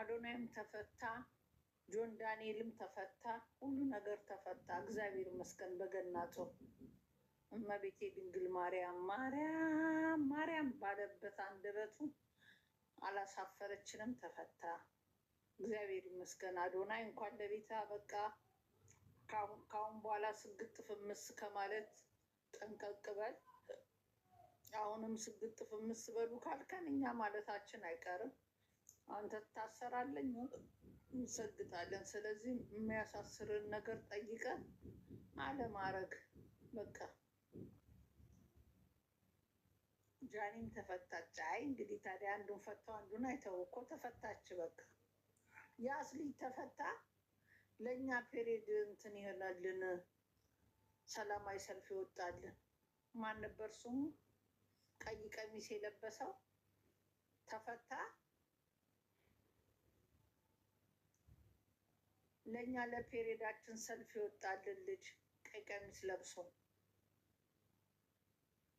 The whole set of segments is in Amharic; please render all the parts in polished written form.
አዶናይም ተፈታ፣ ጆን ዳንኤልም ተፈታ፣ ሁሉ ነገር ተፈታ። እግዚአብሔር ይመስገን። በገና ጾም እመቤቴ ድንግል ማርያም ማርያም ማርያም ባለበት አንደበቱ አላሳፈረችንም። ተፈታ። እግዚአብሔር ይመስገን። አዶናይ እንኳን ለቤት በቃ። ከአሁን በኋላ ስግጥ ፍምስ ከማለት ጠንቀቅ በል። አሁንም ስግጥ ፍምስ በሉ ካልከን እኛ ማለታችን አይቀርም። አንተ ትታሰራለህ፣ እንሰግጣለን። ስለዚህ የሚያሳስርን ነገር ጠይቀን አለማድረግ በቃ። ጃኒም ተፈታች። አይ እንግዲህ ታዲያ አንዱን ፈተው አንዱን አይተው እኮ ተፈታች። በቃ የአስሊ ተፈታ። ለእኛ period እንትን ይሆናልን፣ ሰላማዊ ሰልፍ ይወጣልን። ማን ነበር ስሙ? ቀይ ቀሚስ የለበሰው ተፈታ። ለእኛ ለ period ኣችን ሰልፍ ይወጣልን ልጅ ቀይ ቀሚስ ለብሶ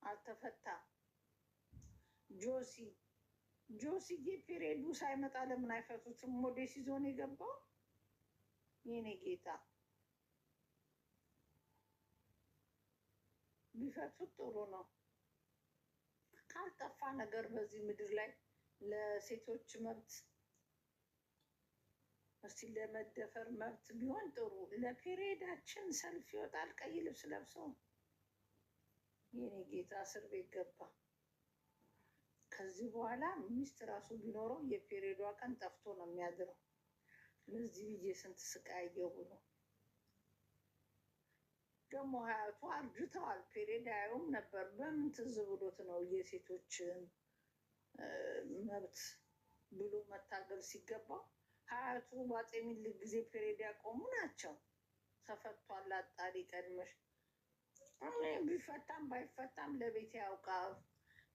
አልተፈታም። ጆሲ ጆሲዬ period ኡ ሳይመጣ ለምን አይፈቱትም? ሞዴስ ይዞ ነው የገባው። የኔ ጌታ ቢፈቱት ጥሩ ነው። ካልጠፋ ነገር በዚህ ምድር ላይ ለሴቶች መብት እስቲ ለመደፈር መብት ቢሆን ጥሩ። ለ period ኣችን ሰልፍ ይወጣል ቀይ ልብስ ለብሶ። የኔ ጌታ እስር ቤት ገባ። ከዚህ በኋላ ሚስት ራሱ ቢኖረው የ period ዋ ቀን ጠፍቶ ነው የሚያድረው። ለዚህ ብዬ ስንት ስቃይ አየሁ ብሎ ደግሞ ሀያቱ አርጅተዋል። Period አያዩም ነበር። በምን ትዝ ብሎት ነው የሴቶችን መብት ብሎ መታገል ሲገባው ሀያቱ በአፄ ምኒልክ ጊዜ period ያቆሙ ናቸው። ተፈቷል። አጣሪ ቀድመሽ ቢፈታም ባይፈታም ለቤት ያውቃል።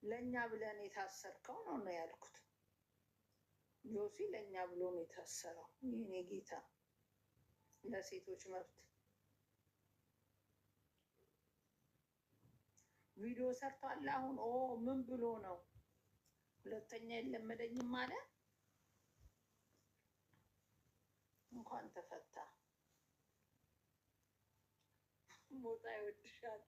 ለእኛ ብለን የታሰርከው ነው ነው ያልኩት። ጆሲ ለእኛ ብሎ ነው የታሰረው። የኔ ጌታ ለሴቶች መብት ቪዲዮ ሰርቷል። አሁን ኦ ምን ብሎ ነው? ሁለተኛ የለመደኝም አለ። እንኳን ተፈታ። ሞጣ ይወድሻል።